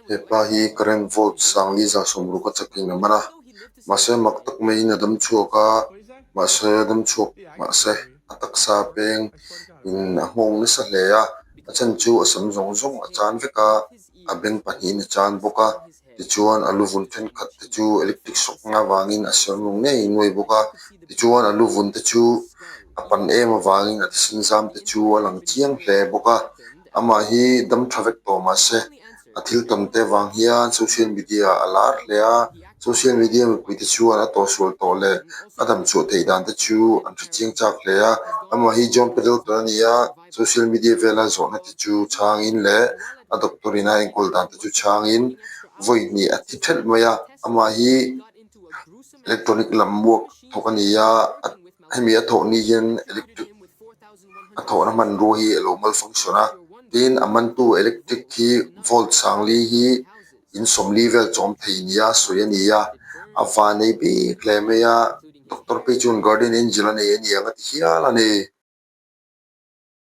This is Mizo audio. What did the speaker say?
Hepa hi current volt sangli 160 a chakin a man a mahse mak tak maiin a dam chhuak a mahse dam chhuak mahse a taksa peng in a nghawng nasa hle a a chhan chu a sam zawng zawng a chan vek a a beng pahnihin a chan bawk a tichuan a lu vun thenkhat te chu electric shock na avangin a ser nung ngei nuai bawk a tichuan a lu vun te chu a pan em avangin a thisen zam te chu a lang chiang hle bawk a amah hi dam tha vek tawh mahse a thil tawn te avang hian social media ah a lar hle a social media mipui te chuan a tawhsual tawh leh a dam chhuah theih dan te chu an hre chiang chak hle a amah hi John Pendleton a ni a social media vela zawhna te chu chhangin leh a doctor in a enkawl dan te chu chhangin vawi hnih a thi thelh mai a amah hi electronic lam muak thawk a ni a hemi a thawh ni hian electric a thawhna hmanrua hi a lo malfunction a tin a mantu electric hi volt sangli hi in 40 vel chawm thei nia sawi a ni a a van nei bik hle mai a doctor phei chuan guardian angel a nei a ni ang a ti hial a ni.